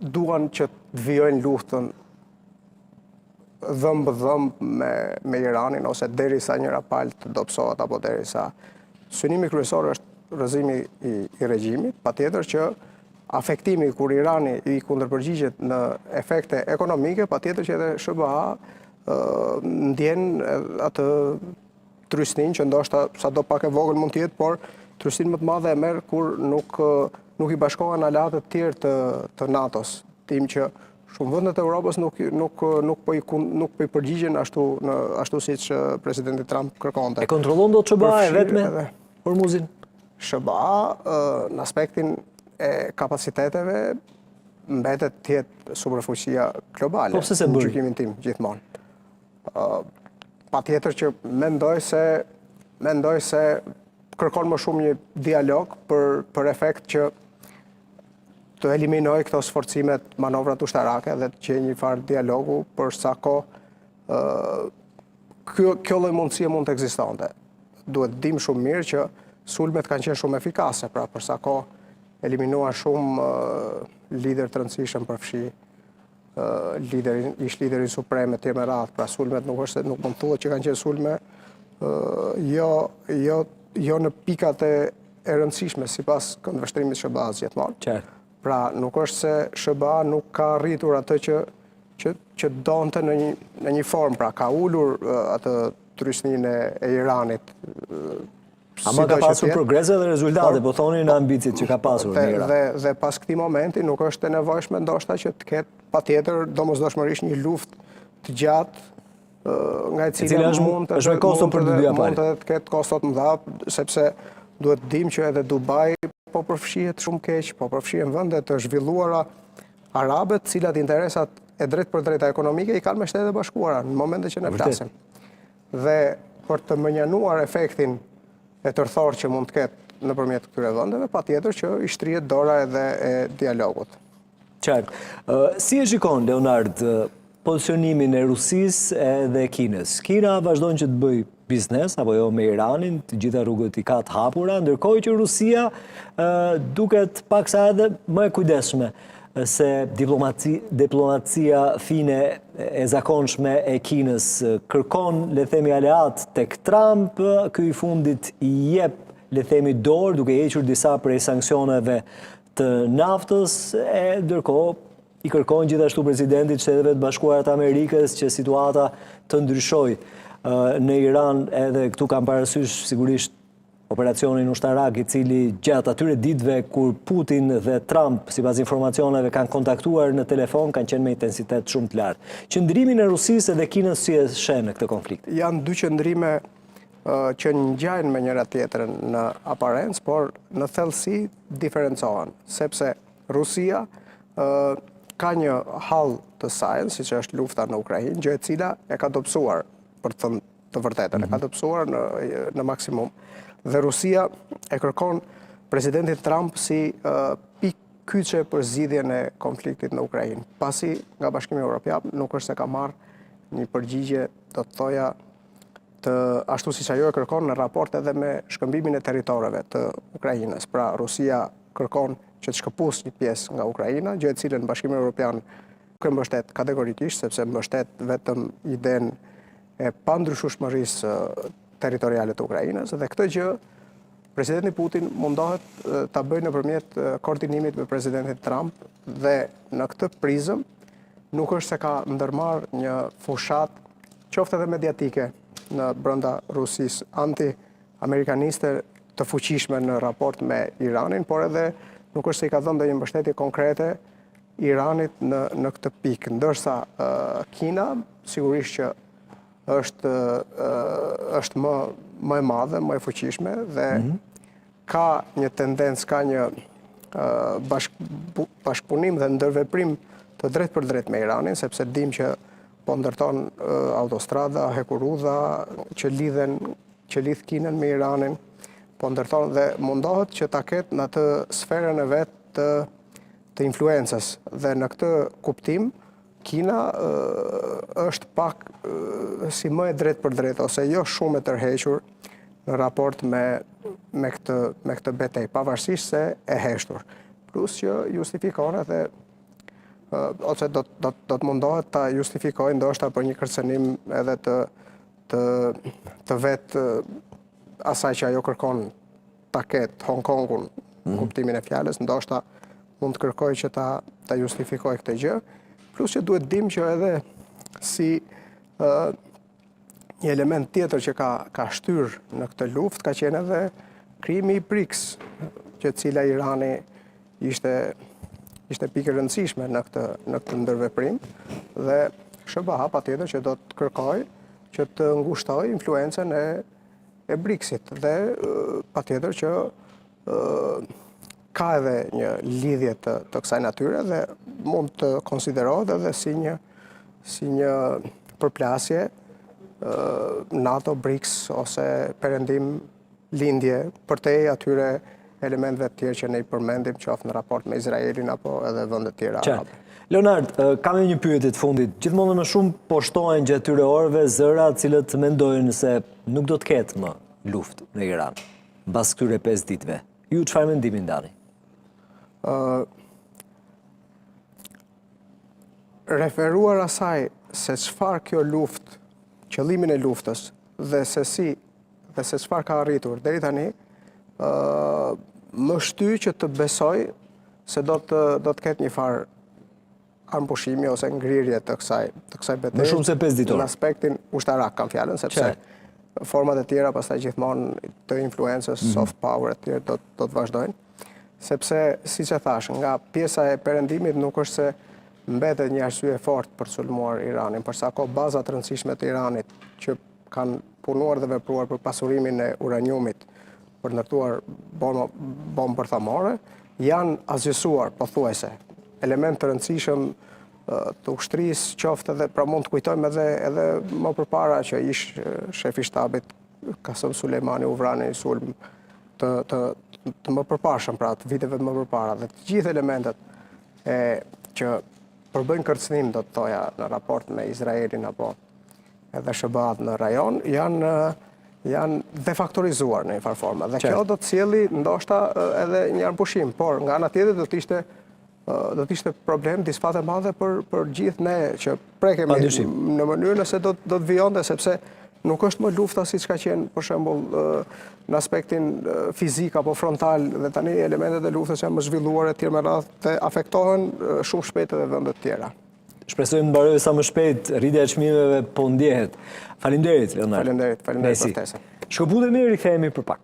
duan që të vijojnë luftën dhëmb dhëmb me, me Iranin ose derisa njëra palë të dobësohet apo derisa synimi kryesor është rrëzimi i, i regjimit, patjetër që afektimi kur Irani i kundërpërgjigjet në efekte ekonomike, patjetër që edhe SHBA ndjen atë trysninë që ndoshta sado pak e vogël mund të jetë, por trysninë më të madhe e merr kur nuk nuk i bashkohen aleatët tjerë të të NATO-s. Dimë që shumë vende të Europës nuk nuk nuk po i nuk po i përgjigjen ashtu në ashtu siç presidenti Trump kërkonte. E kontrollon dot SHBA e vetme Hormuzin? SHBA në aspektin e kapaciteteve mbetet të jetë superfuqia globale. Po pse s'e bëri? Në gjykimin tim gjithmonë. Patjetër që mendoj se mendoj se kërkon më shumë një dialog për për efekt që të eliminojë këto sforcimet, manovrat ushtarake dhe të gjejë një farë dialogu për sa kohë kjo kjo lloj mundësie mund të ekzistonte. Duhet të dimë shumë mirë që sulmet kanë qenë shumë efikase, pra për sa kohë eliminuan shumë liderë të rëndësishëm përfshi liderin, ish liderin suprem e tjerë me radhë, pra sulmet nuk është se nuk mund të thuhet që kanë qenë sulme jo jo jo në pikat e e rëndësishme sipas këndvështrimit SHBA-s gjithmonë. Qartë. Pra nuk është se SHBA nuk ka arritur atë që që që donte në një në një formë, pra ka ulur atë trysninë e, e Iranit Ama ka pasur progrese dhe rezultate, po thoni në ambiciet që ka pasur dhe, dhe, dhe pas këtij momenti nuk është e nevojshme ndoshta që të ketë patjetër domosdoshmërisht një luftë të gjatë nga e cila është mund të është me kosto për të dyja palët. Mund të ketë kosto të mëdha, sepse duhet të dimë që edhe Dubai po përfshihet shumë keq, po përfshihen vende të zhvilluara arabe, të cilat interesat e drejtpërdrejta ekonomike i kanë me Shtetet e Bashkuara në momentin që ne flasim. Dhe për të mënjanuar efektin e tërthortë që mund të ketë nëpërmjet këtyre vendeve, patjetër që i shtrihet dora edhe e dialogut. Qartë. Si e shikon, Leonard, pozicionimin e Rusisë edhe Kinës? Kina vazhdon që të bëjë biznes, apo jo me Iranin, të gjitha rrugët i ka të hapura, ndërkohë që Rusia duket paksa edhe më e kujdesshme se diplomacia fine e zakonshme e Kinës kërkon, le themi, aleat tek Trump, ky i fundit i jep, le themi, dorë duke hequr disa prej sanksioneve të naftës e ndërkohë i kërkon gjithashtu presidentit Shteteve të Bashkuara të Amerikës që situata të ndryshojë në Iran edhe këtu kam parasysh sigurisht operacionin ushtarak i cili gjatë atyre ditëve kur Putin dhe Trump, sipas informacioneve, kanë kontaktuar në telefon, kanë qenë me intensitet shumë të lartë. Qëndrimin e Rusisë edhe Kinës si e sheh në këtë konflikt? Janë dy qëndrime që ngjajnë me njëra tjetrën në aparencë, por në thellësi diferencohen, sepse Rusia ka një hall të sajën, siç është lufta në Ukrainë, gjë e cila e ka dobësuar, për të thënë të vërtetën, e ka mhm. dobësuar në, në maksimum. Dhe Rusia e kërkon presidentin Trump si uh, pikë kyçe për zgjidhjen e konfliktit në Ukrainë, pasi nga Bashkimi Evropian nuk është se ka marrë një përgjigje, do të thoja, të ashtu siç ajo e kërkon në raport edhe me shkëmbimin e territoreve të Ukrainës. Pra Rusia kërkon që të shkëpusë një pjesë nga Ukraina, gjë e cilën Bashkimi Evropian Nuk e mbështet kategorikisht, sepse mbështet vetëm idenë e pandryshueshmërisë territoriale të Ukrainës dhe këtë gjë presidenti Putin mundohet ta bëjë nëpërmjet koordinimit me presidentin Trump dhe në këtë prizëm nuk është se ka ndërmarrë një fushatë qoftë edhe mediatike në brenda Rusisë anti-amerikaniste të fuqishme në raport me Iranin, por edhe nuk është se i ka dhënë ndonjë mbështetje konkrete Iranit në në këtë pikë, ndërsa Kina sigurisht që është është më më e madhe, më e fuqishme dhe mm -hmm. ka një tendencë, ka një bashk, bashkëpunim dhe ndërveprim të drejtpërdrejtë me Iranin, sepse dimë që po ndërton autostrada, hekurudha që lidhen që lidh Kinën me Iranin, po ndërton dhe mundohet që ta ketë në atë sferën e vet të të influencës dhe në këtë kuptim Kina është pak si më e drejtpërdrejtë ose jo shumë e tërhequr në raport me me këtë me këtë betejë, pavarësisht se e heshtur. Plus që justifikon edhe ose do do do të mundohet ta justifikojë ndoshta për një kërcënim edhe të të të vetë asaj që ajo kërkon ta ketë Hong Kongun në mhm. kuptimin e fjalës, ndoshta mund të kërkojë që ta ta justifikojë këtë gjë, plus që duhet dimë që edhe si ë një element tjetër që ka ka shtyrë në këtë luftë ka qenë edhe krijimi i BRICS, që e cila Irani ishte ishte pikë e rëndësishme në këtë në këtë ndërveprim dhe SHBA patjetër që do të kërkojë që të ngushtojë influencën e e BRICS-it dhe patjetër që ka edhe një lidhje të, të kësaj natyre dhe mund të konsiderohet edhe si një si një përplasje NATO, BRICS ose Perëndim lindje përtej atyre elementëve të tjerë që ne i përmendim qoftë në raport me Izraelin apo edhe vende të tjera arabe. Leonard, kam një pyetje të fundit. Gjithmonë më shumë po shtohen gjatë këtyre orëve zëra të cilët mendojnë se nuk do të ketë më luftë në Iran mbas këtyre 5 ditëve. Ju çfarë mendimi ndani? Ë referuar asaj se çfarë kjo luftë, qëllimin e luftës dhe se si dhe se çfarë ka arritur deri tani, ë më shty që të besoj se do të do të ketë një farë armëpushimi ose ngrirje të kësaj të kësaj beteje. Më shumë se 5 ditor. Në aspektin ushtarak kam fjalën sepse Që? format e tjera pastaj gjithmonë të influencës, mm -hmm. soft power e tjerë do do të vazhdojnë. Sepse siç e thashë, nga pjesa e perëndimit nuk është se mbetet një arsye e fortë për të sulmuar Iranin, për sa kohë bazat e rëndësishme të Iranit që kanë punuar dhe vepruar për pasurimin e uraniumit për ndërtuar bombë, bombë bërthamore, janë asgjësuar pothuajse. Elementë të rëndësishëm të ushtrisë, qoftë edhe, pra mund të kujtojmë edhe, edhe më përpara që ish shefi i shtabit Kasëm Sulejmani u vra në një sulm të, të, të më përparshëm, pra të viteve më përpara, dhe të gjithë elementët e, që përbëjnë kërcënim, do të thoja, në raport me Izraelin apo edhe SHBA-të në rajon, janë janë defaktorizuar në një farë forme. Dhe kjo do të sjelli ndoshta edhe një armëpushim, por nga ana tjetër do të ishte do të ishte problem disfatë e madhe për për gjithë ne që prekemi në mënyrë nëse do do të vijonte sepse nuk është më lufta siç ka qenë për shembull në aspektin fizik apo frontal dhe tani elementet e luftës janë më zhvilluar e tjerë me radhë të afektohen shumë shpejt edhe vende të tjera. Shpresojmë të mbarojë sa më shpejt, rritja e çmimeve po ndjehet. Faleminderit Leonard. Faleminderit, faleminderit për ftesën. Shkëputemi, rikthehemi për pak.